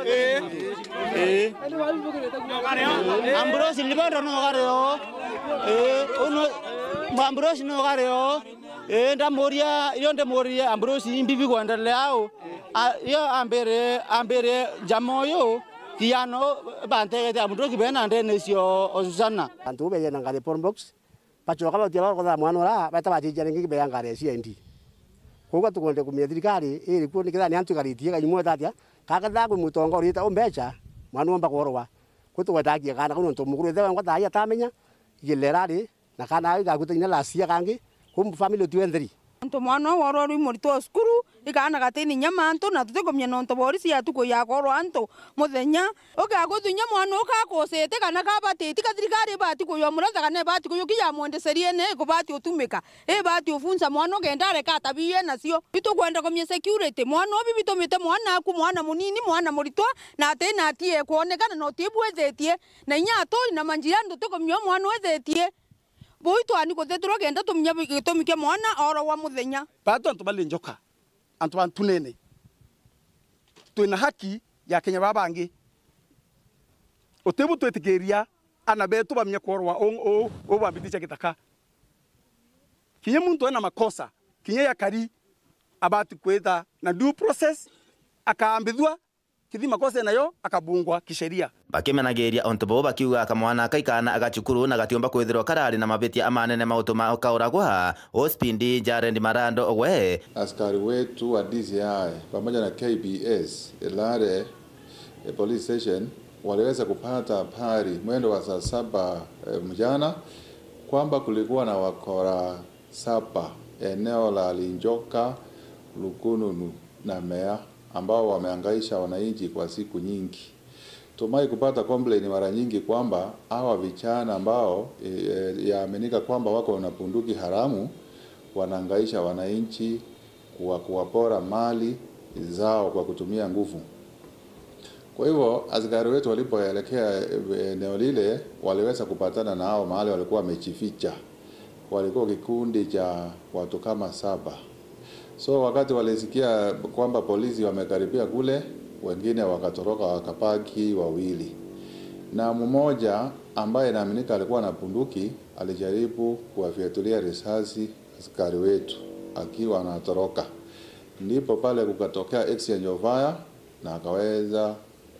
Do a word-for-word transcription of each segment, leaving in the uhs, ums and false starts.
Ee. Ee. Ambrose Libondo no gare o. Ee, uno Ambrose no gare o. Ee, ndamuria, iyo ndimurie Ambrose imbi bigwendelea au. A, iyo ambire, ambire jama uyu, kiano bantegete Ambrose bena ndene cio o Susana. Antu beje na ngari porn box. Bacoka bautia barokotha mwana ura, beta bachichia ringi beya ngari ya C I D. Koguo tukwenda kumenya thirikari iri kuo niketha ni antu ikaritie, kaimwe tatia, kaketha kwi mutongoria ta umbecha, mwana omba kworwa. Kuu tugwetagia kana kuu nontu mukuru ithe wengwa thaai atamenya, igilera ri, na kana gau igakuta inya last year kangi, kuu family utiwe ntheri. Nontu mwana uu worwa uri muritwa o cukuru, ikaana gatini inya mantu, na tutikumenya nontu borisi yatuku yakorwa antu muthenya. Ugaguthunya mwana uu kakusite kana kabatiti, ka thirikari ibati kuyua muratha kana ibati kuyua ki yamwendecerie ni ikubati utumika, ibati ufunza mwana uu kenda areka atabia nacio. Itukwenda kumenya security, mwana uu bibi bitumite mwana aku, mwana munini, mwana muritwa, na ati na atie kwonekana na utibwithitie, na inya atui na manjira ndu tukumenya mwana uu ithitie. Bui twani kuthithirwa kenda tumenya gitumi kia mwana oragwa muthenya. Batu antu bari njoka, antu ba ntunene. Twina haki ya Kenya baa bangi. Utibu twitikiria ana betu bamenya kworwa u, u, u bwambiticia gitaka. Kinya muntu ena makosa, kinya yakari, abati kwitha na due process, akaambithua, kithi makosa nayo akabungwa kisheria. Bakimenagiria untu buu bakiuga kamwana kai kaana ga cukuru na gatiumba kwithirwa karari na mabitia manene ma utuma kauragwa. Ospindi Jared Marando we. Askari wetu wa D C I pamoja na K P S Elare, eh, police station waliweza kupata habari mwendo wa saa saba, eh, mchana kwamba kulikuwa na wakora saba eneo la Linjoka, Lukununu na Mea ambao wamehangaisha wananchi kwa siku nyingi. Tumai kupata complain mara nyingi kwamba hawa vijana ambao, eh, yaaminika kwamba wako na bunduki haramu wanahangaisha wananchi kwa kuwapora mali zao kwa kutumia nguvu. Kwa hivyo, askari wetu walipoelekea, eh, eneo lile, waliweza kupatana na hao mahali walikuwa wamejificha. Walikuwa kikundi cha watu kama saba. So, wakati walisikia kwamba polisi wamekaribia kule, wengine wakatoroka, wakabaki wawili. Na mmoja ambaye inaaminika alikuwa na bunduki, alijaribu kuwafyatulia risasi askari wetu akiwa anatoroka. Ndipo pale kukatokea exchange of fire na akaweza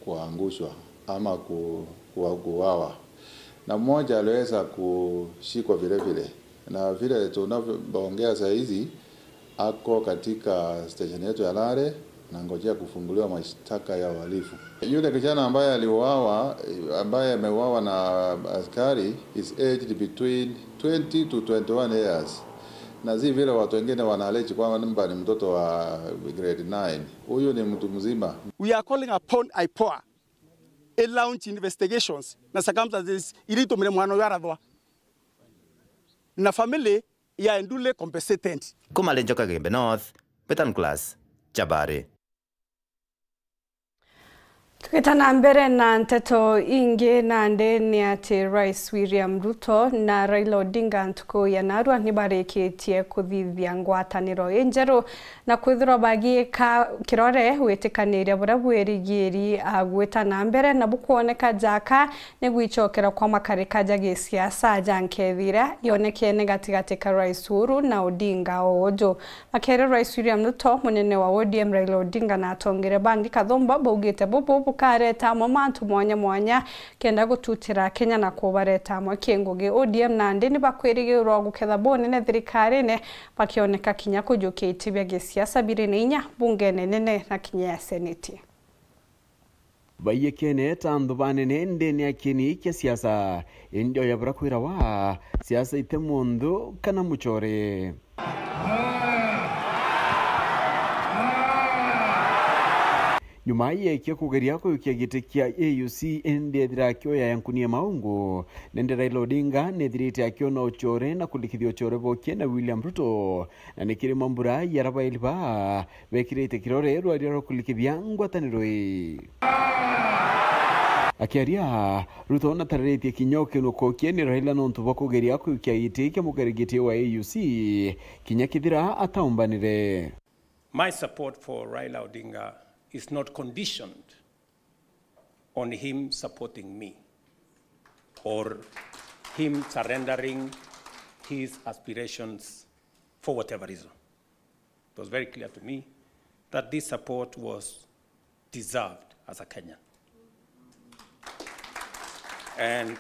kuangushwa ama ku-, ku-, kuuawa. Na mmoja aliweza kushikwa vile vile. Na vile tunavyoongea saa hizi, ako katika station yetu ya Lare, nangojea kufunguliwa mashtaka ya uhalifu. Yule kijana ambaye aliuawa, ambaye ameuawa na askari, is aged between twenty to twenty-one years. Na si vile watu wengine wanaallege kwamba ni mtoto wa grade nine. Huyu ni mtu mzima. We are calling upon IPOA, i launch investigations na circumstances iria itumire mwana uyu arathwa. Na family ya duly compensated. Kuma Lenjoka Gembe North, Betan Class, Chabari. Tugita na mbere na nteto ingi, nandi ni ati Rais William Ruto na Raila Odinga ntuku ya narua ni barikitie kuthithia ngwataniro injeru na kwithirwa bagiika kirore gwitikaniria buria bwirigiri agwita na mbere na bukwoneka jaka ni gwicokera kwa makarika ja gisiasa ja nkethi iria yonekene gatigati ka Rais Uhuru na Odinga o uju. Makeere Rais William Ruto, munene wa O D M Raila Odinga na atongeria bangi kathumba baugite bubu bukareta amwe mantu mwanya mwanya kenda gututira Kenya na kubareta amwe kingugi. O D M nandi ni bakwirigirwa guketha bunene thirikarine, bakioneka kinya kujukia iti bia gisiasa biri na inya bungene nene na kinya ya seneti. Baiyekene ta anthu banene ndene ya kieni kia siasa, indi oya buria kwirawa, siasa ite munthu kana mucore. Nyuma yekia kugeria kuyukia giti kia A U C, indi ethira akioya ya nkuni ya maungu, nende Raila Odinga nethirite akiona ucore na kulikithia ucore bokie na William Ruto, na ni kiri mambura ya rabairi ba bekirite kirore rwaria rwa kulikithia ngwataniro ii. Akiaria, Ruto natariritie kinya ukinuko kieni Raila nontu bwa kugeria kwikia giti kia mukarigiti wa A U C kinya kithira ataumbanire. My support for Raila Odinga is not conditioned on him supporting me or him surrendering his aspirations for whatever reason. It was very clear to me that this support was deserved as a Kenyan. And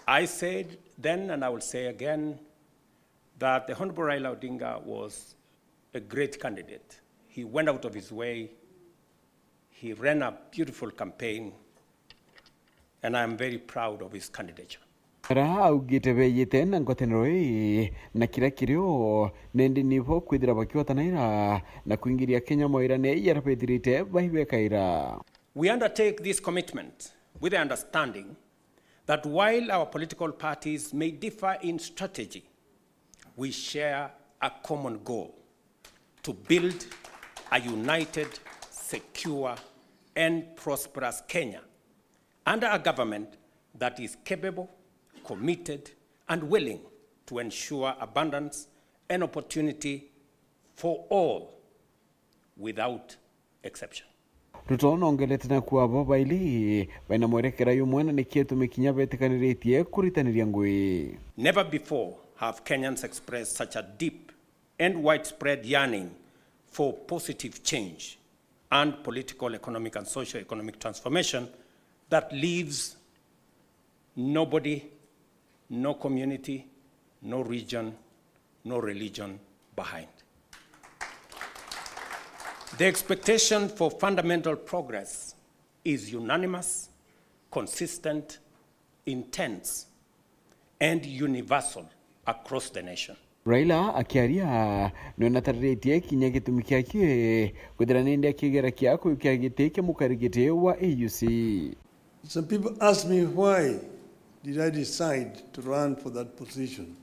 I said then, and I will say again, that the Honorable Raila Odinga was a great candidate. He went out of his way. He ran a beautiful campaign, and I am very proud of his candidature. Ara augite beyite na ngwataniro ii na kiria kirio, nindi nibo kwithira bakiotanaira na kwingiria Kenya mawirane jaria bethirite baibekaira. We undertake this commitment with the understanding that while our political parties may differ in strategy, we share a common goal to build a united, secure, and prosperous Kenya under a government that is capable, committed, and willing to ensure abundance and opportunity for all without exception. Ruto nongerete na kuuga bo baili baina mwerekera jumwe na nikio gitumi kinya betikaniritie kuritaniria ngugi. Never before have Kenyans expressed such a deep and widespread yearning for positive change and political, economic and socio-economic transformation that leaves nobody, no community, no region, no religion behind. The expectation for fundamental progress is unanimous, consistent, intense, and universal across the nation. Raila akiaria, nwe natariritie kinya gitumi kiaki kwithira nindi akigera kia kujukia giti kia mukari giti wa A U C. Some people ask me, why did I decide to run for that position?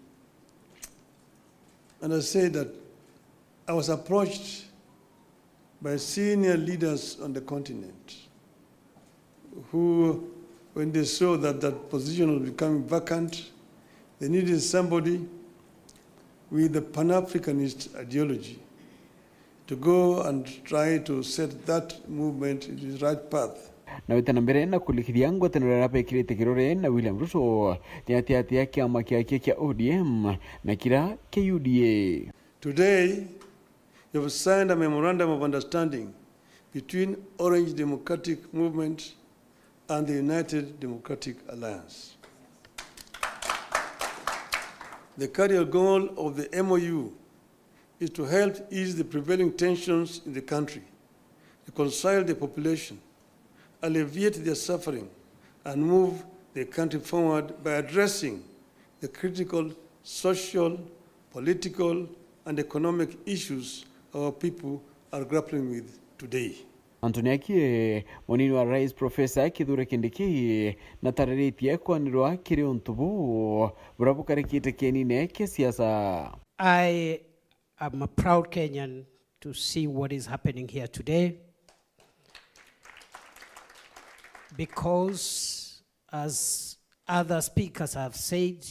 And I said that I was approached by senior leaders on the continent who, when they saw that that position was becoming vacant, they needed somebody with a Pan-Africanist ideology to go and try to set that movement in the right path. Na wita na mbere na kurikithia ngwataniro iria bekirite kirore na William Ruto, ni ati atia kiama kiake kia O D M na kira kia U D A. Today, you have signed a memorandum of understanding between Orange Democratic Movement and the United Democratic Alliance. The carrier goal of the M O U is to help ease the prevailing tensions in the country, reconcile the population, alleviate their suffering, and move the country forward by addressing the critical social, political, and economic issues our people are grappling with today. Anthony Akie, munini wa Rais Professor Kithure Kindiki, natariritie kwanirwa kiri untu buu buria bukarikite kienine kia siasa. I am a proud Kenyan to see what is happening here today, because, as other speakers have said,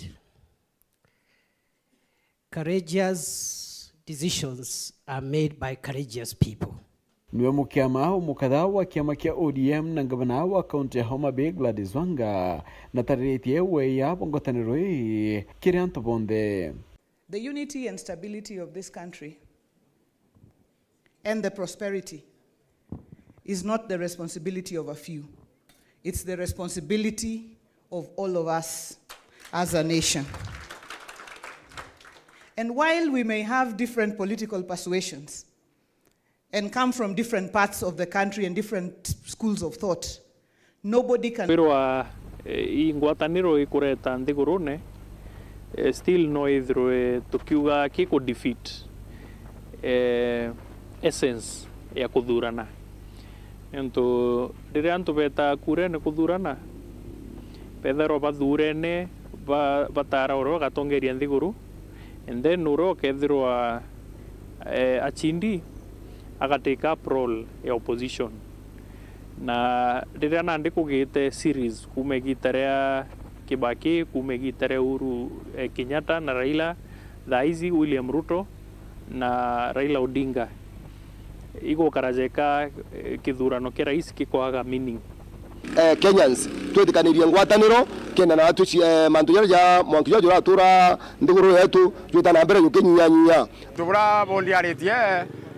courageous decisions are made by courageous people. Niwe mukiama umukatha wa kiama kia O D M na ngavana wa kaunti ya Homa Bay Gladys Wanga, natariritie weya bwa ngwataniro ii kiri antu bonthe. The unity and stability of this country and the prosperity is not the responsibility of a few. It's the responsibility of all of us as a nation. And while we may have different political persuasions and come from different parts of the country and different schools of thought, nobody can. Kwirwa, eh, i ngwataniro ikureta nthigurune, eh, still no ithirwe tukiuga ki ku defeat, eh, essence ya kuthurana. Niuntu riria antu betaa kurene kuthurana, bethairwa bathurene ba-, batara uria ugatongeria nthiguru, and then uria ukethirwa, eh, achindi, agatake up role ya opposition. Na riria nandi kugite series kuuma igita ria Kibaki, kuuma igita ria Uhuru, eh, Kenyatta na Raila, thaa ici William Ruto na Raila Odinga. Igukara jeka, eh, kithurano kia rais kikwaga meaning. Eh, Kenyans, twitikanirie ngwataniro, kenda na atu cie mantu jaria ja mwanki jwa juratura nthiguru yetu, jwita na mbere jukinyinyanyinya. Tubura bundiaritie,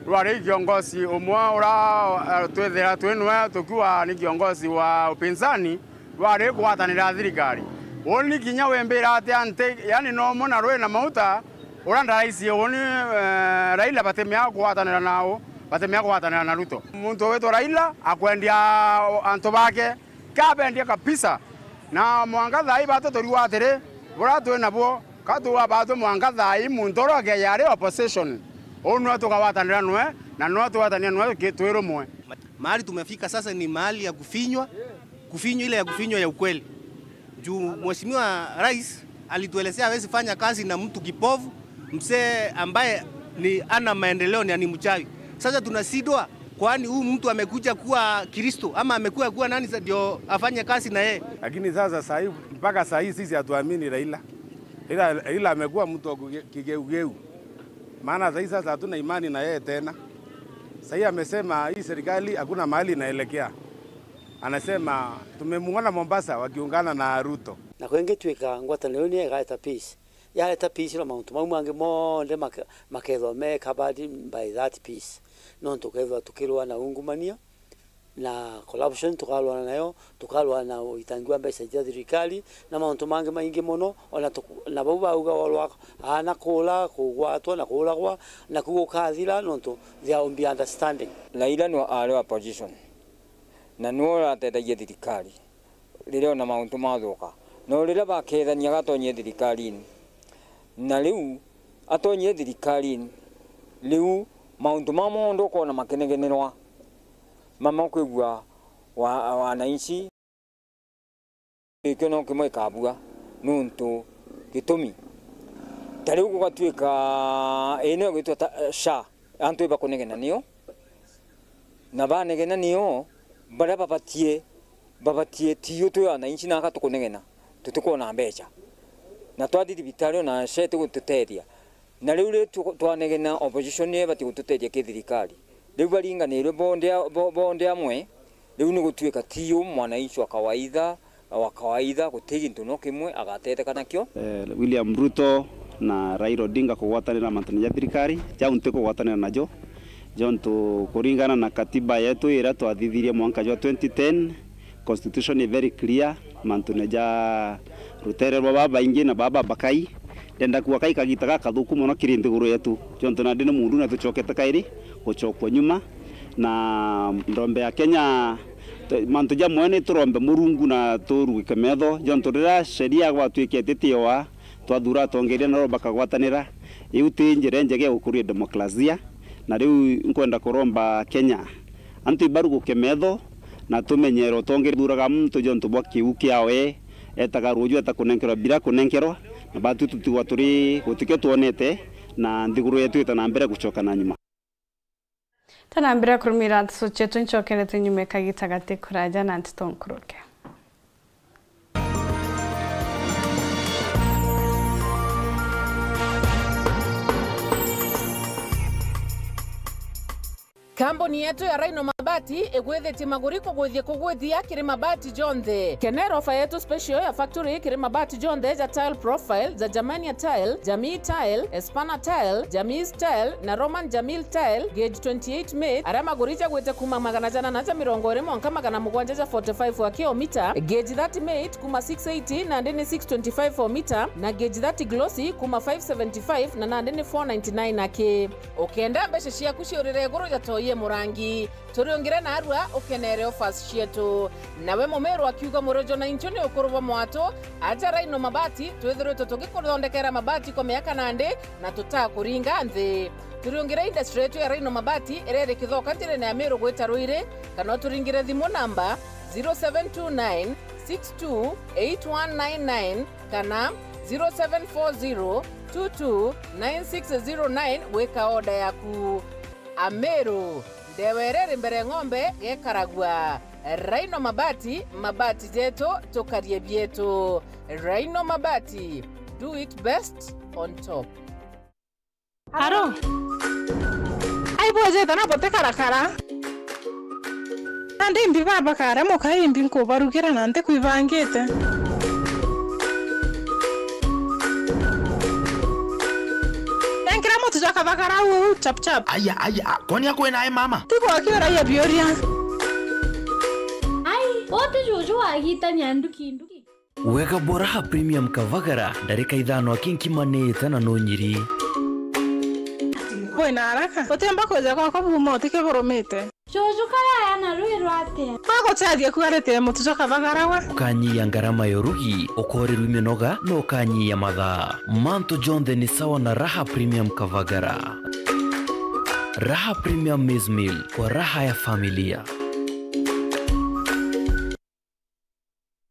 rwari kiongozi umwe ura, eh, twithira twi nwe tukiwa ni kiongozi wa upinzani, rwari kugwatanira thirikari. Uni kinya wimbira atia nti, yani no mona rwi na mauta, ura ndaraisie uni, eh, Raila batimea kugwatanira nao, batimea kugwatanira na Ruto. Muntu witwa Raila akwendia antu bake, kabendia kabisa. Na mwanka thaa ii batu turiuga atiri, bura twi nabo, ka tuwa batu mwanka thaa ii muntu uria akeja ari opposition. Uu nwe tukagwatanira nwe, na nwe tugwatanira nwe ki-, twi rumwe. Mahali tumefika sasa ni mahali ya kufinywa, kufinywa ile ya kufinywa ya ukweli. Juu Mheshimiwa Rais alituelezea hawezi fanya kazi na mtu kipofu, mzee ambaye ni ana maendeleo na ni mchawi. Sasa tunashindwa, kwani huyu mtu amekuja kuwa Kristo ama amekuja kuwa nani sa-, ndio afanye kazi na yeye? Lakini sasa saa hii, mpaka saa hii sisi hatuamini Raila. Ila, ila amekuwa mtu wa kuge-, kigeugeu. Maana saa hii sasa hatuna imani na yeye tena. Saa hii amesema hii serikali hakuna mahali inaelekea. Anasema tumemuona Mombasa wakiungana na Ruto. Na kwingitwika ngwataniro ni igareta peace. Yareta peace, no mauntu mau mangi monthe make-, makethwa me covered by that peace. Nontu ukethwa tukirua na ungumania na corruption, tukarwana nayo, tukarwana na uitangi wa mbeca cia thirikari, na mauntu mangi maingi mono, ona tuku-, na bau bauga orwa ana kuura, kugwatwa na kuuragwa, naku gukathira, nontu there will be understanding. Raila ni ari opposition, na niwe uratethagia thirikari riria ona mauntu mathuka. No riria bakethania agatonyie thirikarini, na riu atonyie thirikarini, riu mauntu mama monthe ukona makinegenerwa, mama ukwigua wa-, wananchi. Ikio no kimwe ikabua, nuntu gitumi, ta riu gugatuika, ii niyo gwitwa ta, SHA, antu ibakunegena niyo, na banegena niyo, baria babatie, babatie tiyo twi wananchi, naka tukunegena, tutikwona mbeca, na twathi thibitari ona SHA itigututethia. Na riu ri tu-, twanegena, opposition niyo ibati gututethia ki thirikari. Riu baringanirwe bonthe a-, bo-, bonthe amwe, riu ni gutuika ti u mwananchi wa kawaida, wa kawaida, guti gintu no kimwe agatetheka nakio. Eh, William Ruto na Raila Odinga kugwatanira mantune ja thirikari, jau nti kugwatanira najo, jontu kuringana na katiba yetu iria twathithirie mwanka jwa twenty ten, constitution is very clear, mantune ja rutere rwa babaingi na baba bakai. Ndenda kuuga kai kagita gakathuku mono kiri nthiguru yetu, jontu nandi ni muundu na tucokete kairi gucokua nyuma. Na ndombe ya Kenya, t-, mantu jamwe ni turombe Murungu na turugike metho, jontu riria sheria gwatuikite tioa, twathura atongeria naro bakagwatanira. Iu ti njira injega ya gukuria demokrasia, na riu nkwenda kuromba Kenya, antu ibaruguke metho, na tumenyere utongeria thuraga muntu jontu bwa kiu kiawe, etaga ruuju eta kunenkerwa bira kunenkerwa, na batu tutigwa turi gutikio twonete, na nthiguru yetu ita na mbere gucoka na nyuma. Tana mbere kurumira nteto cietu, ncokerete nyuma kagita gati kuraja na nteto nkuruke. Kambuni yetu ya Rhino Mabati igwithitie maguri kugwithia kugwithia kiri mabati jonthe. Kenera ofa yetu special ya factory kiri mabati jonthe ja tile profile, ja Germania tile, Jamii tile, Espana tile, Jamii tile na Roman Jamil tile, gauge twenty-eight mate, aria maguri jagwite kuma magana jana na ja mirongo iri mwanka magana mugwanja ja forty-five wa kilomita, gauge thirty mate kuma six eighty nandi ni six twenty-five o mita, na gauge thirty glossy kuma five seventy-five na nandi ni four ninety-nine aki. Ukenda mbeca ciaku ciurire iguru ja toi ya murangi, turiungire narua ukenere offers cietu. Nawe Mumiru akiuga murojo na inchu ni ukuru bwa mwatu, aja Rhino Mabati, twithiritwe tugikuthondekera mabati kwa miaka nandi na tutakuringa nthi. Turiungire industry yetu ya Rhino Mabati iria iri Kithoka njirene ya Miru gwita Ruiri, kana uturingire thimu namba zero seven two nine six two eight one nine nine kana zero seven four zero two two nine six zero nine gwika order yaku. Amiru, ndewa iria iri mbere ng'ombe gekaragua. Rhino Mabati, mabati jetu, tukarie bietu. Rhino Mabati, do it best on top. Aro. Ai Bwejete na butikarakara. Nandi imbi baba kare muka imbi nkubarugira na ntikwibangite. Nenkira mutu jwa kabagara uu chap chap. Aya, aya, a, kwani akwena e mama? Tigwa kiura ya biuria. Ai, wote juju wagitania nduki nduki. Wega bwa Raha Premium Kavagara, ndarika ithano aki nkimanite na nunyiri. Wina haraka? Utiumba kwija gwakwa buuma utike burumite. Juju karaya na rwi rwatia? Aguchathia kuarite mutu jwa kavagara we. Ukanyia ngarama ya urugi, ukorirwa iminoga, na ukanyia mathaa. Mantu jonthe ni sawa na Raha Premium Kavagara. Raha Premium Maize Meal, kwa raha ya familia.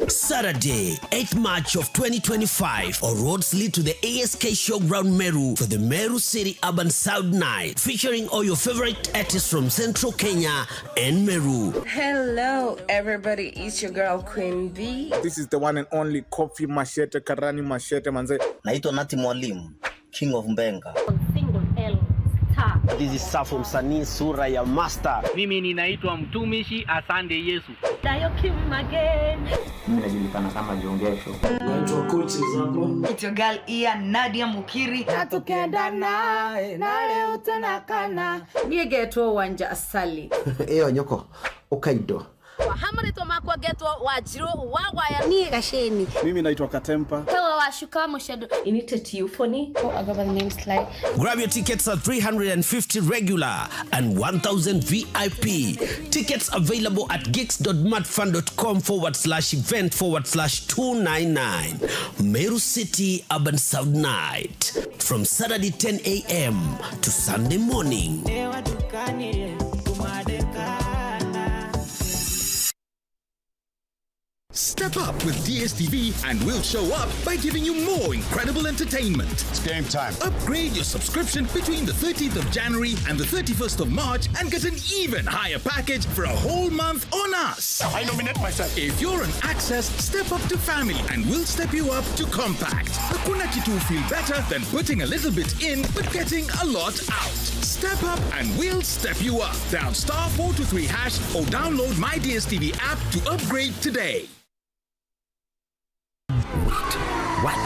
Saturday, eighth March of twenty twenty-five, all roads lead to the A S K Showground Meru for the Meru City Urban Sound Night, featuring all your favorite artists from Central Kenya and Meru. Hello, everybody. It's your girl, Queen B. This is the one and only Kofi Machete, Karani Machete, manze. Naitwa Nati Mwalimu. King of Mbenga. Single L star. This is Safu msanii sura ya master. Mimi ninaitwa mtumishi Asande Yesu. Dayo Kim again. Mimi najulikana kama Jongesho. Naitwa Coaches hapo. It's your girl Ian Nadia Mukiri. Na tukendana, na leo tena kana. Niĩ ngetwo Wanja Asali. Ĩyo nyoko, ũkaindo. Hamwe ritwa makwa ngetwo Wanjiru wa Gwaya. Niĩ Gaceni. Mimi naitwa Katempa. Pewa wa Shuka Mushado. Inite Tiufoni. Oh, I go by the name Sly. Grab your tickets at three hundred and fifty regular and one thousand V I P. Tickets available at gigs dot madfund dot com forward slash event forward slash two nine nine. Meru City Urban Sound Night. From Saturday ten A M to Sunday morning. Step up with D S T V and we'll show up by giving you more incredible entertainment. It's game time. Upgrade your subscription between the thirteenth of January and the thirty-first of March and get an even higher package for a whole month on us. I nominate myself. If you're on Access, step up to Family and we'll step you up to Compact. Hakuna kitu feel better than putting a little bit in but getting a lot out. Step up and we'll step you up. Dial star four two three hash or download My D S T V app to upgrade today. Wait, what?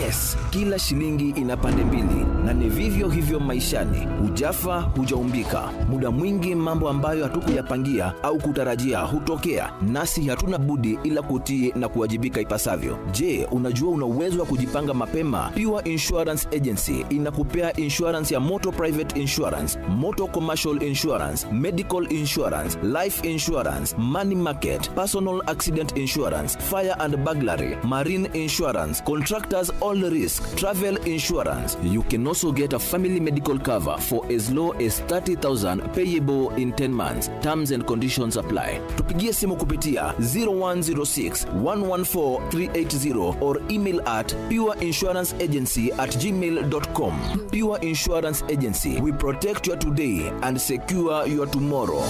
Yes, kila shilingi ina pande mbili, na ni vivyo hivyo maishani. Hujafa, hujaumbika. Muda mwingi mambo ambayo hatukuyapangia au kutarajia hutokea, nasi hatuna budi ila kutii na kuwajibika ipasavyo. Je, unajua una uwezo wa kujipanga mapema? Pure Insurance Agency inakupea insurance ya motor private insurance, motor commercial insurance, medical insurance, life insurance, money market, personal accident insurance, fire and burglary, marine insurance, contractors all risk, travel insurance. You can also get a family medical cover for as low as thirty thousand payable in ten months. Terms and conditions apply. Tupigie simu kupitia zero one zero six, one one four, three eight zero or email at pure insurance agency at gmail dot com. Pure Insurance Agency, we protect your today and secure your tomorrow.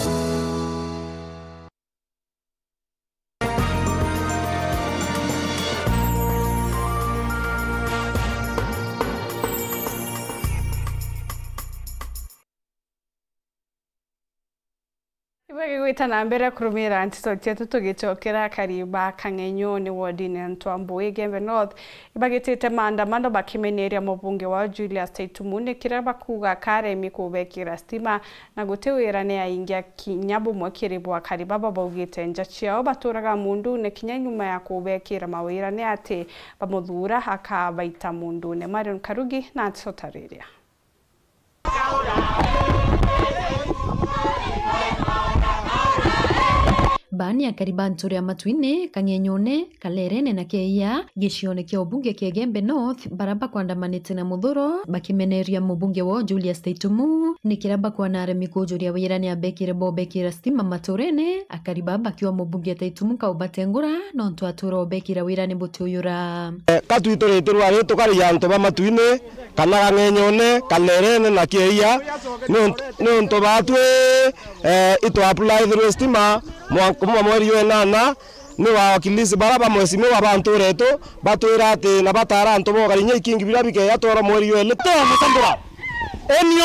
Ibagigwita na mbere kurumira nteto cietu tugicokera akari ba Kang'enyoni wodini ya Ntwambu Igembe North, ibagitite maandamano bakimeneria mubunge wao Julius Taitumu ni kiria bakuuga karemi kubekira stima na guti wira ni aingia kinya bumwe kiri bwa akari baba baugite nja ciao baturaga mundune kinya nyuma ya kubekira mawira ni ati bamuthuura akabaita mundune. Marion Karugi na nteto tariria. Baani akari ba nture ya Matuine, Kang'enyone, Kalerene na Keia, gicione kia ubunge kia Igembe North, bara bakwandamanite na muthuro, bakimeneria mubunge wao Julius Taitumu, ni kiria bakwana aremi kujuria wira ni abekire bobekira stima maturene, akari baa bakiuga mubunge Taitumu kaubatengura, nontu atura obekira wira ni butiuyura. Eh, ka twituritirwa ri tukari antu ba Matuine, kana Kang'enyone, Kalerene na Keia, niuntu, niuntu baatwi, eh, itwa applythirwe stima mwa-, kuma mweri jwa inana, ni wawakilisi bara ba mwesimiwa ba ntuura yetu batwira ati na batara antu bogari inya ikingi biria bikeya tworo mweri jwa ili twa musambura. Enio!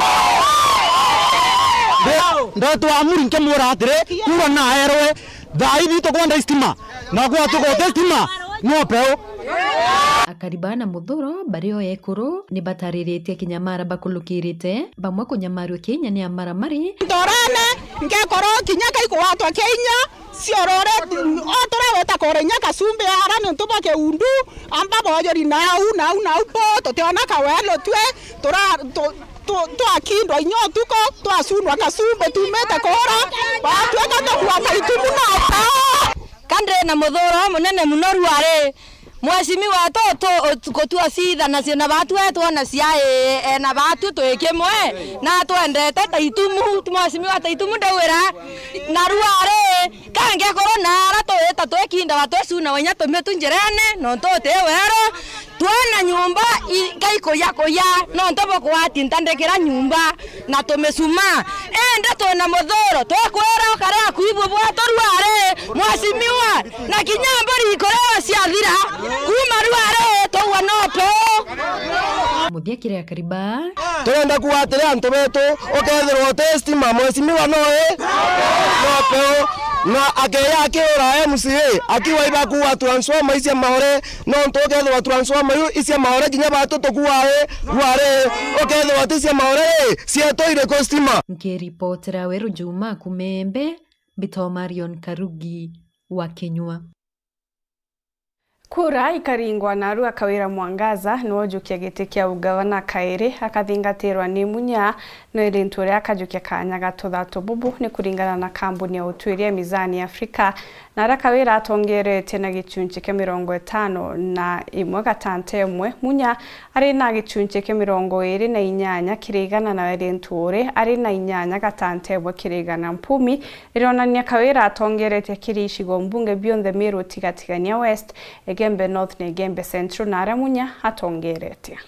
Nde-, ndeto Amuri nkimwira atiri, kura naerwe, thaa ithi tukwenda istima, na gwatuka uti stima, no peu. Akari ba Namuthuro bari o ekuru ni batariritie kinyamara bakulukirite, bamwe kunyamarua kinya ni amaramari. Ntorene, ngekorwo kinya kaikugwatwa kinya, ciorore, o turaweta kora inya kacumbi ara niuntu bwa kiundu, amba boyori nau, nau, nau bo, tutiona kawelo twe, tura-, tu-, tu-, twakindwa inya utuku, twacunwa kacumbi tumite kora, batweka tukua kaitumu na ta. Ka ndi na muthuro munene muno ruari. Mheshimiwa tu, tu, gutua citha nacio na batu etwona ciai, e, na batu twi kimwe, na twendete ta itumu, mheshimiwa ta itumu ndauira, na ruari, kangekorwo na ara twita twikindaga twicuna inya tumitu njirene, nontu uti weru, twina nyumba i-, ngai kuya kuya, nontu bukwatinda ndikira nyumba na tumisuma. Indi twina muthuro, tukwira ukare akuibwe bwetu ruari, mheshimiwa, na kinya mburi ikuria ciathira, kuma ruari tugwa no peu. Muthia kiri akari ba. Turenda kuuga atiri antu betu, ukethirwa uti stima, mheshimiwa no i, no peu. Na akeya akiura M C A, akiwa ibakuua transformer icia Maore, nontu ukethirwa transformer iu icia Maore kinya batu tukuua i, ruari, ukethirwa ti cia Maore ri, cietu iriku stima? Nkiripotera Weru Juma kuuma Embe, mbitwa Marion Karugi wa Kinyua. Kura ikaringwa, narua Kawira Mwangaza niwe ujukia giti kia ugavana kairi, akathingatirwa ni Munya, no irintu uria akajukia kanya ga tuthatu bubu, ni kuringana na kambuni ya utwiria Mizani Africa. Na aria Kawira atongeretie na gichunchi kia mirongo itano na imwe gatanta imwe, Munya ari na gichunchi kia mirongo iri na inyanya kiri igana, na irintu uri ari na inyanya gatanta imwe kiri igana. Mpumi rironania Kawira atongeretie kiri icigo mbunge bionthe Meru tigatigania West, Igembe North na Igembe Central, na aria Munya atongeretie.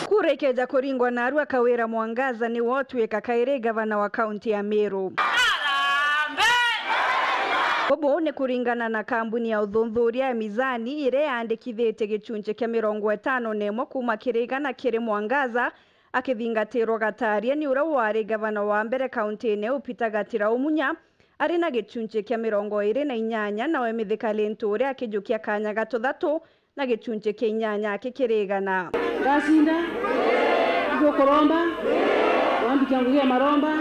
Kura ikeja kuringwa, narua Kawira Mwangaza niwe utwika kairi gavana wa kaunti ya Meru. Bubu ni kuringana na kambuni ya uthunthuria ya Mizani, iria yaandikithitie gichunchi kia mirongo itano na imwe kuuma kiri igana kiri Mwangaza, akithingatirwa gataria ni uria wari gavana wa mbere kauntine iu Peter Gatirau Munya, ari na gichunchi kia mirongo iri na inyanya, nawe Mithika Linturi akijukia kanya ga tuthatu na gichunchi kia inyanya aki kiri igana. Ndacinda, ndukuromba, wambikia ngugi ya maromba.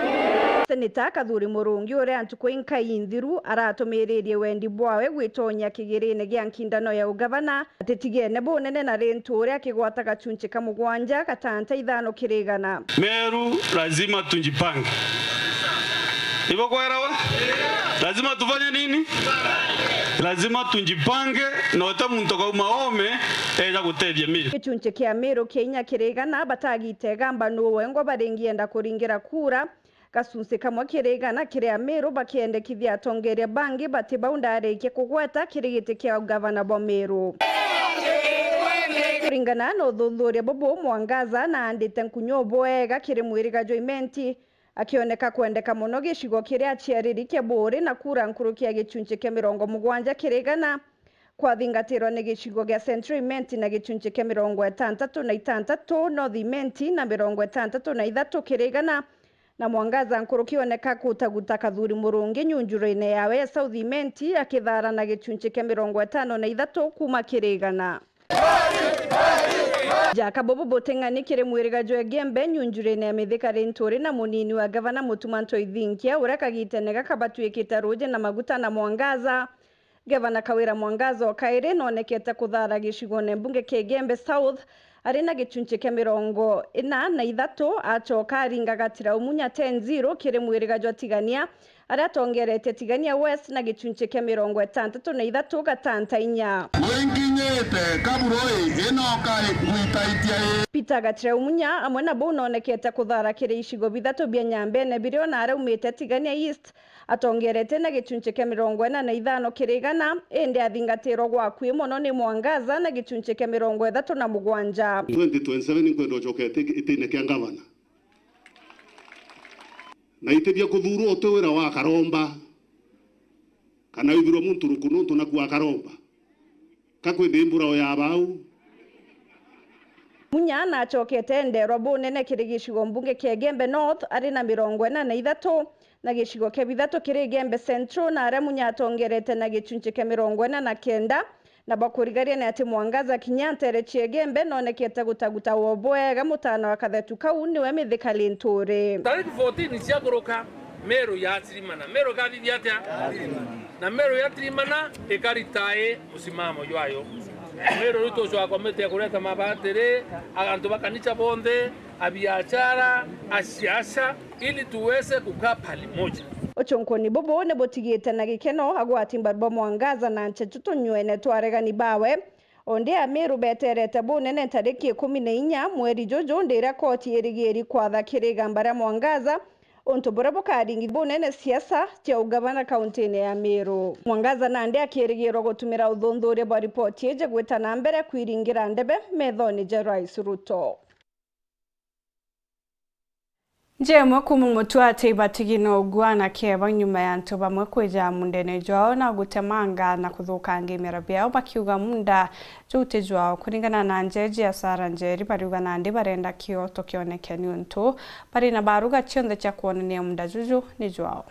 Seneta Kathuri Murungi, uria ntuku inkai inthiru aratumiririe wendi bwawe gwitonyia kigirine gia nkindano ya ugavana, atitigene bunene na Linturi akigwata gachunchi ka mugwanja gatanta ithano kiri igana. Meru lazima tujipange. Ibo kwerawa? Lazima tufanye nini? Lazima tujipange, na uta muntu kauma ome eja gutethia Meru. Gicunchi kia Meru kia inya kiri igana batagite igamba nuu wengwa baringienda kuringira kura. Gacunci kamwe kiri igana kiri Amiru bakiendekithia atongeria bangi bati bau ndarikia kugweta kiri giti kia ugavana bwa Meru. Kuringana na uthuthuria bubu, Mwangaza naandite nkunyu bwega kiri mwiriga jwa Imenti, akioneka kwendeka mono gicigo kiria aciariri kia Buuri na kura nkuruki ya gicunci kia mirongo mugwanja kiri igana, kwathingatirwa ni gicigo gia Central Imenti na gicunci kia mirongo itantatu na itantatu, North Imenti na mirongo itantatu na ithatu kiri igana, na Mwangaza nkuruki oneka kutaguta Kathuri Murungi nyunjurene yawe ya South Imenti akithara na gicunci kia mirongo itano na ithatu kuma kiri igana. Jaka bubu buting'ani kiri mwiriga jwa Igembe nyunjurene ya Mithika Linturi na munini wa gavana Mutuma Ntoithinkia, uria kagitene gaka batuikite ruuji na maguta na Mwangaza. Gavana Kawira Mwangaza o kairi noonekete kuthara gicigone mbunge kia Igembe South ari na gicunci kia mirongo ina na ithatu, acoka aringa Gatirau Munya ten zero kiri mwiriga jwa Tigania, aria atongeretie Tigania West na gicunci kia mirongo itantatu na ithatu gatanta inya. Winkinyite Kaburoi inoka gwitaitia i. Peter Gatirau Munya amwe na bau noonekete kuthara kiri icigo bithatu bia Nyambene birio na araumite Tigania East, atongerete na gicunci kia mirongo ina na ithano kiri igana, indi athingatirwa gwa akui mono ni Mwangaza na gicunci kia mirongo ithatu na mugwanja. Twenty twenty-seven nkwenda ucoke iti-, itine kia ngavana. Na iti bia kuthurwa uti wira wa Karomba, kana withirwe muntu ruku nontu naku wa Karomba. Ka kwindi mbura o ya bau. Munya na acokete enderwa bunene kiri gicigo mbunge kia Igembe North ari na mirongo ina na ithatu, na gicigo kia bithatu kiri Igembe Central, na aria Munya atongerete na gicunci kia mirongo ina na kenda, na bakurigaria ni ati Mwangaza kinya ntere cia Igembe nonekete gutaguta wo bwega mutana wa kathetu kau niwe Mithika Linturi. Tariki fourteen ciakuruka, Meru yatirimana. Meru ikathithia atia? Na Meru yatirimana, ikarita i musimamo jwayo. Meru riu tucwaa komiti ya kureta mabatiri, agantu ba kanisa bonthe, abiashara, asiasa, ili tuweze kukaa palimoja. Ucunkuni bubu ni butigite na gikeno agwati mbaru ba Mwangaza na nchechu tunywene twa aregani bawe. Ondi Amiru beterete bunene ntariki ikumi na inya mweri juju, ndiria koti irigiri kwatha kiri igamba ria Mwangaza untu buria bukaringi bunene siasa cia ugavana kauntine ya Meru. Mwangaza nandi akirigirwa gutumira uthuthuria bwa ripoti iji gwita na mbere kwiringira ndebe methoni ja Rais Ruto. Nja imwe kuuma mutu ati ibatigi no ugua na kieba nyuma ya antu bamwe kwija mundene jwao na gutemanga na kuthukangia imera biao, bakiuga munda juu ti jwao. Kuringana na njeji ya Sarah Njeri, bariuga nandi barenda kioto kioneke niuntu bari na baruga cionthe cia kwonania munda juju ni jwao.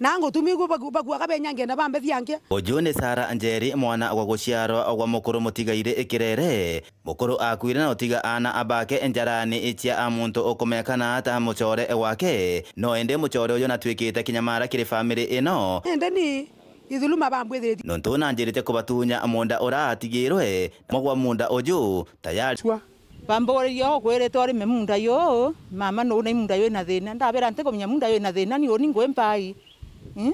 Na ngutumi gu baku-, bakuaga benyange na bambe thiange. Uju ni Sarah Njeri, mwana wa guciarwa gwa mukuru mutigaire Ikirere. Mukuru akuire na utiga aana abake njarani cia a muntu ukumekana ta mucore wake. No indi mucore uju natwikite kinyamara kiri family ino. Indi ni ithuluma bambwithitie. Nontu nanjirite kubatunya munda uratigirwe, mwe gwa munda uju tayari. Sure. Bamburirie, "Ukwirite urime munda yu, mama, nuu na imunda yu ina thina?" Ndabera, "Ntikumenya munda yu ina thina, ni uni ngwi mpai." Mm?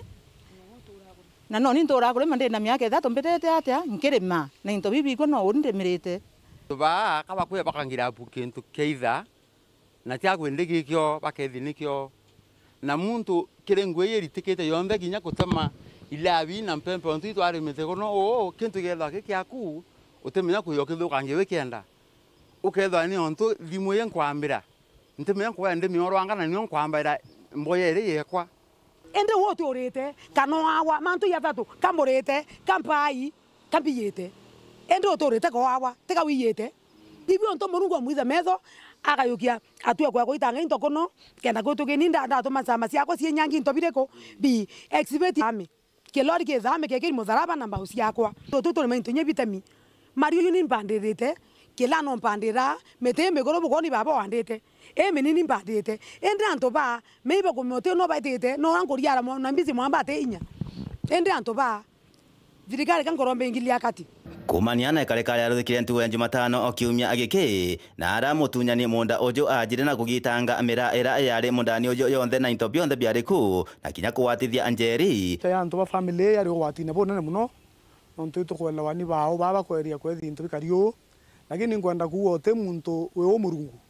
Na noni nturaa kurima ndi na miaka ithatu mbitite atia nkirima, na into bibi bigwe no uni ndimirite. Baa, ka bakwija bakangira apu kintu kia itha, na tia kwindi gikio, bakethi nikio. Na muntu kiri ngui iritikite yonthe, kinya kutema ilabi na mpempe, ontu itwarimite kuno uu, kintu gethwa ki kiaku, utimenya kwija ukithukangia wikienda. Ukethwa ni ontu thimu ii nkwambira, ntimenya nkwenda ndimiorwanga, na nio nkwambaira mboya iri yekwa. Indi uu uturite, kana oawa, mantu jathatu, kamburite, kampai, kambiyite. Indi uturite koawa, tiga wiyite. Bibi untu Murungu amwitha metho, agayukia atue kwa kuitanga into kuno, kenda kwitugini nda-, ndatuma ncama ciakwa ciinyangi into biriku? Bi, exhibit ami. Kilori kithame kekiri mutharaba na mbau ciakwa. Tutu turi maintu inya bitemi. Mariu ni mpandirite, kila no mpandira, miti imikuru bukoni baba wandite. Iminini mpandirite. Indi antu ba, meiba kumia uti no baitite, no nkuriara mo-, na mbici mwamba ati inya. Indi antu ba, thirikari ka nkorombe ingili akati. Kumania na ikarikari yaruthikire ntugo ya Jumatano o kiumia giki, na ara mutunyani munda uju ajire na kugitanga miraa ira yari mundani uju yonthe na into bionthe biari ku, na kinya kugwatithia Njeri. Te antu ba family yari ugwatine bunene muno, nontu itukwelewa ni bao baba bakweria kwethi into bikari uu, lakini nkwenda kuuga uti muntu wi u Murungu.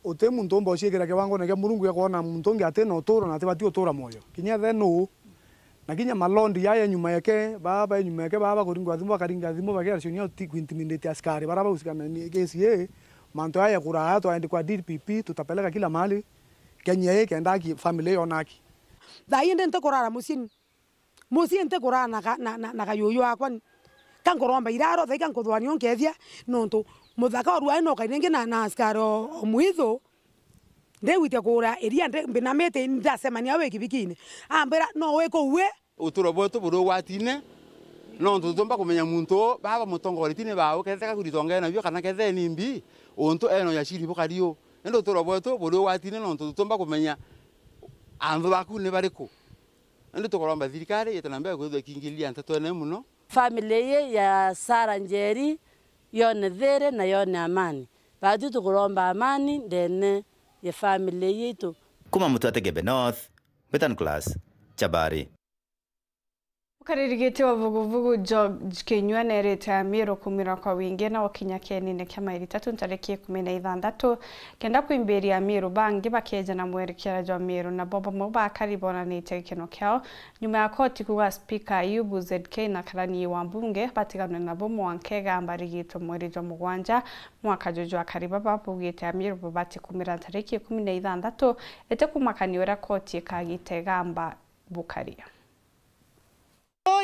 Uti muntu umba uciikira kiwangone kia Murungu gia kwona muntu ungi ati na uturo na atibati utura mwoyo. Kinya ethe nuu, na kinya malondi jaa ja nyuma yake, baa ba nyuma yake, baa bakuringwa thimu, bakaringa thimu, bakiaria cionia uti kuintimidate askari, bara bagusikana ni kesi ii, mantu jaa ja kuraa twaendikwa D P P, tutapeleka kila mahali, Kenya ii kenda haki, family yona haki. Thaa ii ndi ntikurara muciini. Mucii ntikurara na ga-, na, na, na gayuyu wakwa ni. Ka nkuromba iraro, thaika nkuthwania unkethia, nontu muthaka orua ino kainengi na, na askari o, o mwithu, ndigwitia kura iria ndi-, mbinamite ndacemania wi kibikine. Ambira, "No wi kuu wi?" Uturo bwetu buri ugwatine, nontu tutiumba kumenya muntu uu, baba mutongoretie ni bau, ketheka kurita ongea nabio kana kethee ni mbi, untu eno yaciri bukari uu. Indi uturo bwetu buri ugwatine, nontu tutiumba kumenya anthu baku ni bariku. Indi tukuromba thirikari yite na mbere kwithirwa ikiingiliria nteto ene muno. Family ii ya Sarah Njeri yone thiri na yone amani. Baatwi tukuromba amani ndene ya family ii itu. Kuma Mutwate Gembe North, Betan Class, Chabari. Ukariri giti wa vuguvugu George Kinyua nerite Amiru kumira kwa wingi na gukinya kienine kia maili tatu ntariki ikumi na ithanthatu, kenda kwimbiria Amiru bangi bakeja na mwerekera jwa Miru, nabo bamwe bakari bonanitie gikeno kiao nyuma ya koti kuuga spika Ayubu Z K na karani wa mbunge batiganwe nabo mwanka igamba rigitwe mweri jwa mugwanja mwaka juju. Akari baba baugite Amiru babati kumira ntariki ikumi na ithanthatu iti kumakania uria koti ikagita igamba bukari.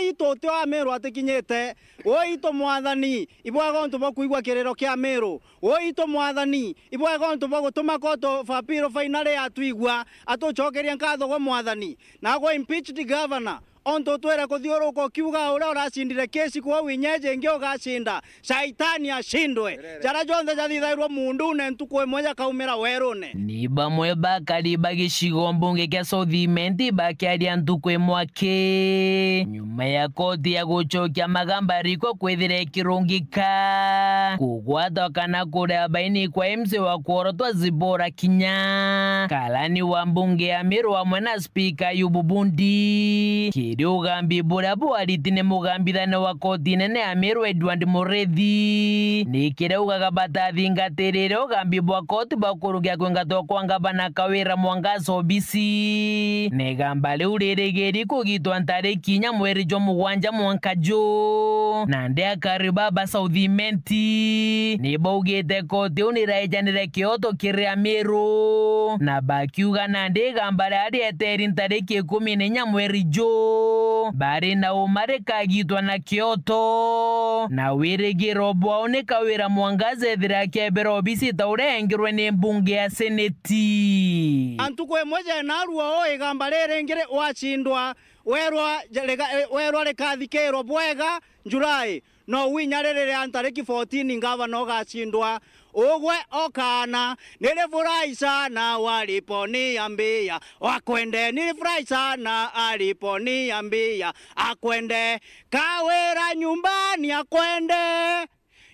Itu uti o Amiru atikinyite. Uitu Mwathani, ibwega untu bwa kuigua kiriro kia Amiru. Uitu Mwathani, ibwega untu bwa gutuma court of appeal finally yatwigua. Atucokerie nkatho gwe Mwathani. Nagwe impeached governor, ontu utwire kuthiuruka ukiuga uria uracindire kesi kwou inya iji ingi ugacinda. Shaitani ashindwe. Jaria jonthe jathithairwe muundune ntuku imwe jakaumira werune. Ni bamwe bakari ba gicigo mbunge kia South Imenti bakiaria ntuku imwe aki nyuma ya koti ya gucokia magamba riko kwithira ikirungika kugwatwa kana kuria baini kwa M C wa kworotwa Zipporah Kinya, karani wa mbunge ya Meru amwe na Spika Ayubu Bundi. Kiri ugambi buria bwariti ni mugambithania wa koti nene ya Meru Edward Murithi, ni kiraugaga batathingatirire ugambi bwa koti bwa kurukia kwingatwa kwa ngavana Kawira Mwangaza obisi. Na igamba riu ririgiri kugitwa ntariki inya mweri jwa mugwanja mwanka ju. Nandi akari baba South Imenti ni baugite koti iu ni iraijanire kioto kiri Amiru, na bakiuga nandi igamba riria rieteri ntariki ikumi na inya mweri ju, bari na uma rikagitwa na kioto, na wirigiro bwao ni Kawira Mwangaza ethire akiebera obisi ta uria engirwe ni mbunge ya seneti. Antu kwi mwe jena ruo, igamba riri ringi ri-, wacindwa, werwa ja-, riga-, eh, werwa rikathikirwa bwega Julai. No winya riri ria ntariki fourteen ngavana ugacindwa. Ugwe o kaana, nirifurahi sana waliponiambia, akwende, nirifurahi sana aliponiambia, akwende, Kawira nyumbani, akwende,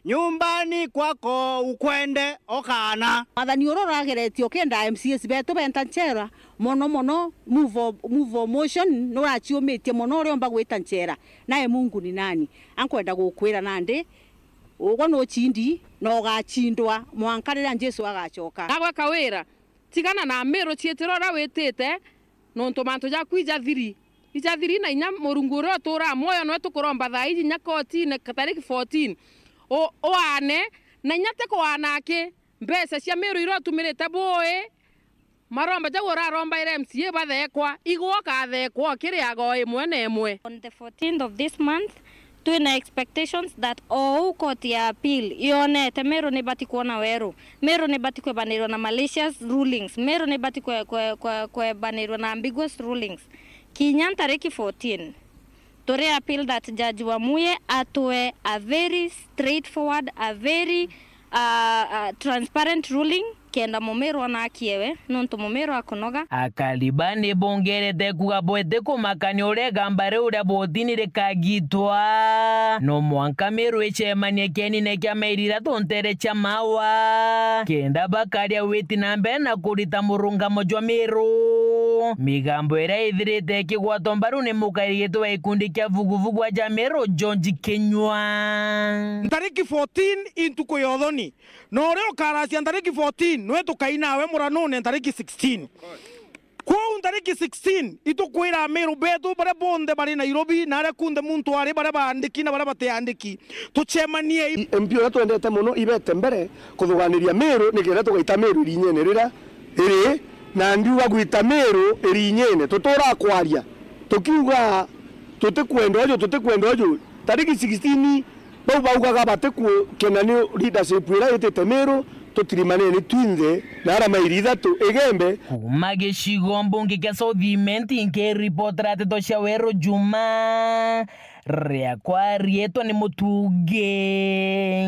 nyumbani kwako, ukwende, o kaana. Mwathani uria urageretie ukenda M C As betu benta nchera, mono mono move for, move for motion nuraciumitie mono uria umba gwita nchera. Naye Mungu ni nani? Ankwenda gukwira nandi, ugwe nucindi na ugacindwa mwanka riria Jesu agacoka. Nagwe Kawira, tigana na Amiru, ciitira uria witite, nontu mantu jaku ijathiri. Ijathiri, na inya Murungu uria uturaa mwoyo nwe tukuromba thaa iji inya kotine tariki fourteen. U-, uane, na inya ti kuana aki, mbeca cia Miru iria utumirite bui, maromba jau urarombaire M C A bathekwa, igwe ukathekwa ukiriaga o imwe na imwe. On the fourteenth of this month, twina expectations that o uu court ya appeal yonete Miru ni bati kwona weru, Miru ni bati kwebanirwa na malicious rulings, Miru ni bati kwe-, kwe-, kwe-, kwebanirwa na ambiguous rulings. Kinya ntariki fourteen, turi appeal that Judge Wamuye atwe a very straightforward, a very, uh, uh, transparent ruling, kenda Mumiru ona akiewe, nontu Mumiru akunoga. Akari ba ni bongerete kuuga bwete kumakania uria igamba riu ria botini rikagitwa. No mwanka Miru icemanie kienine kia mairi ithatu ntere cia Mawa, kenda bakaria witi na mbere na kurita murungamo jwa Miru. Migambo iria ithirite ikigwatwa mbaru ni mukairigiti wa gikundi kia vuguvugu wa Jamiru, George Kinyua. Ntariki fourteen i ntuku ya uthoni, na uria ukaracia ntariki fourteen nwe tukai nawe muranune ntariki sixteen. Kwou ntariki sixteen itukwira Amiru betu baria bonthe bari Nairobi na aria kunthe muntu ari, baria baandiki na baria batiandiki, tucemanie. M P uria twendete mono ibete mbere kuthuganiria Miru nikenda tugaita Miru irinyene riria iri, na ndiuga gwita Miru irinyene, tutura kwaria tukiuga tutikwenda uju, tutikwenda uju. Tariki sixteen bau baugaga batikukena ni leadership iria itite Miru, tutirimaneni twinthe na ara mairi ithatu igembe. Kuuma gicigo mbunge kia South Imenti, nkiripotera nteto cia Weru Juma, riakwa riitwa ni Mutungi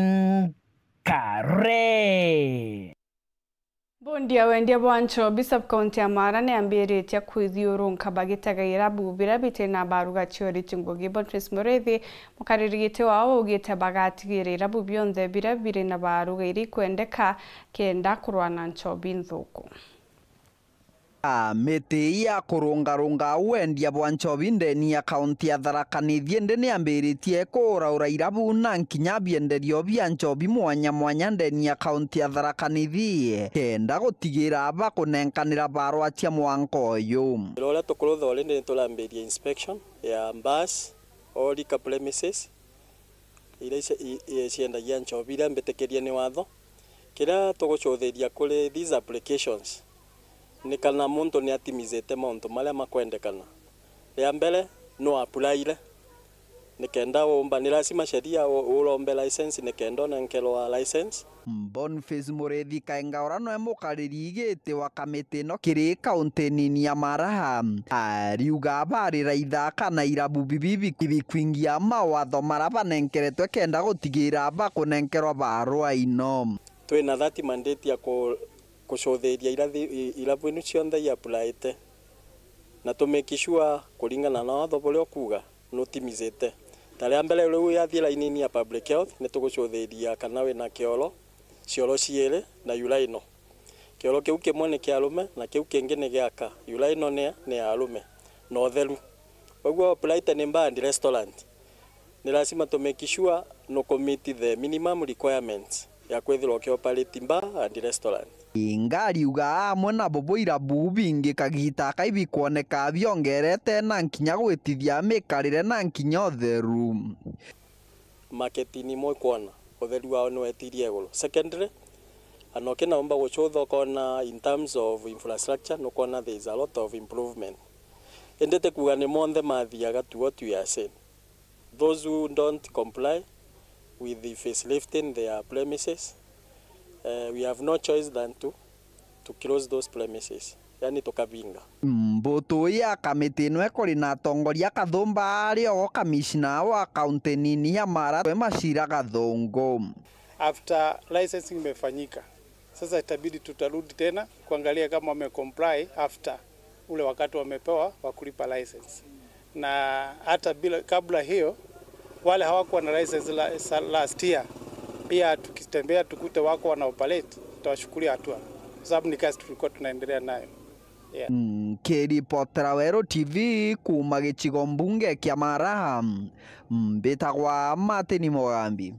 Nkare. Bondi ya wendia bwa nchobi sub-county ya Mara niyambiritie kwithiurunka bagitega irabu biria biti na baruga cioriti ngugi. Boniface Muriithi, mukariri giti wao, augite bagatigirira irabu bionthe biria biri na baruga iria ikwendeka kenda kurwa na nchobi nthuku. A, miti ya kurungarunga wendia bwa nchobi ndeni ya kaunti ya Tharaka Nithi indi niambiritie kuuraura irabu na nkinya bienderio bia nchobi mwanya mwanya ndeni ya kaunti ya Tharaka Nithi, kenda gutigira bakunenkanira barwa cia mwanka uyu. Wira uria tukurutha already, niturambiria inspection ya bars, all liquor premises, iria ice-, i-, i-, ciendagia nchobi iria mbitikirie ni watho. Kiria tugucuthiria kuri these applications ni kana muntu ni atimizite mauntu maria makwendekana. Ria mbere, no apulaire, Nikenda umba, ni lazima sheria u-, urombe license nikenda unenkerwa license. Boniface Muriithi Kainga, uria nwe mukariri giti wa kamiti ino kiri kaunti nini ya Mara, ariuga bariraitha kana irabu bibi bikwingia mawatho mara banenkeretwe kenda gutigira bakunenkerwa barua ino. Twina that mandate ya ku-, kucuthiria irathi-, i-, irabu inu cionthe i applyite, na tu make sure kuringana na watho buria ukuuga nutimizite. Ta ria mbere riu yathie lainini ya public health, ni tugucuthiria kana wina kioro, cioro ciiri na urinal. Kioro kiu kimwe ni kia arume na kiu kingi ni giaka. Urinal ni, ni ya arume na utheru. Koguo applyite ni bar and restaurant, ni lazima tu make sure nuku meet the minimum requirements ya kwithirwa ukioperate bar and restaurant. Inga ariuga amwe nabo bo irabu bingi kagita aka ibikwoneka biongerete na nkinya gwitithia mikarire na nkinya utheru. Market ni imwe ikwona utheru wao ni wetirie iguru. Secondly, anoki naumba gucutha ukona in terms of infrastructure, nukwona there is a lot of improvement. Indi ti kuuga ni monthe mathiaga to what we are saying. Those who don't comply with the facelifting their premises, eh, we have no choice than to, to close those premises, yani tukabinga. Mbutu ya kamiti ino ikuri na atongoria Kathumba ari ogo kamishna wa kaunti nini ya Mara, twe Machira Gathungu. After licensing imefanyika, sasa itabidi tutarudi tena kuangalia kama wamecomply after ule wakati wamepewa wa kulipa license. Na hata bila, kabla hiyo, wale hawakuwa na license la, sa-, last year, pia tukitembea tukute wako wana operate, tutawachukulia hatua, kwa sababu ni kazi tulikuwa tunaendelea nayo. Yeah. Nkiripotera Weru T V kuuma gicigo mbunge kia Mara, mbitagwa Martin Mugambi.